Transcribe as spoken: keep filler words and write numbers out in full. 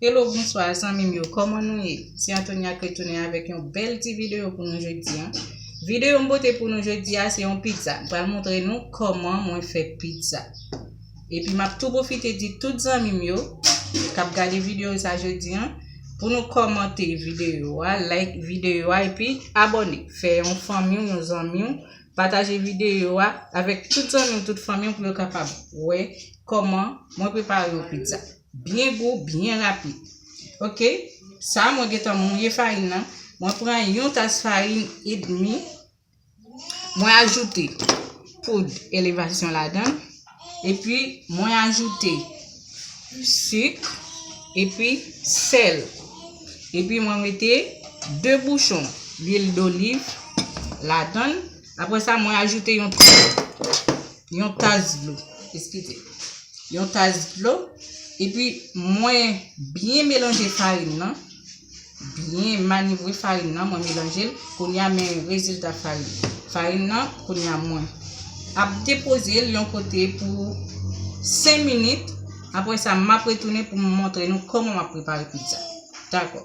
Hello, bonswa zanmi m yo, kòman nou ye? Se Antonia k retounen avèk yon bèl ti videyo pou nou jodi a. Videyo m pote pou nou jodi a se yon pizza. M pral montre nou kòman mwen fè pizza. Epi m ap tou pwofite di tout zanmi m yo k ap gade videyo sa jodi a pou nou kòmante videyo a, like videyo a epi abòne. Fè yon fanmi w, yon zanmi w pataje videyo a avèk tout zanmi w, tout fanmi w pou yo kapab wè kòman mwen prepare yon pizza byen gou, byen rapid. Oke, sa mwen gentan mouye farin nan. Mwen pran yon tas farin edmi. Mwen ajoute poud elevasyon ladan. Epi mwen ajoute sik epi sèl. Epi mwen mete de bouchon lwil doliv ladan. Apre sa, mwen ajoute yon, yon tas dlo. Eskize. Yon tas dlo. Epi mwen byen melanje farin nan. Byen manivre farin nan, mwen melanje l. Kounye a, men rezilta farin. Farin nan, kounye a, mwen ap depoze l yon kote pou senk minit. Apre sa, m ap retounen pou m montre nou kòman m ap prepare pizza. Dakò.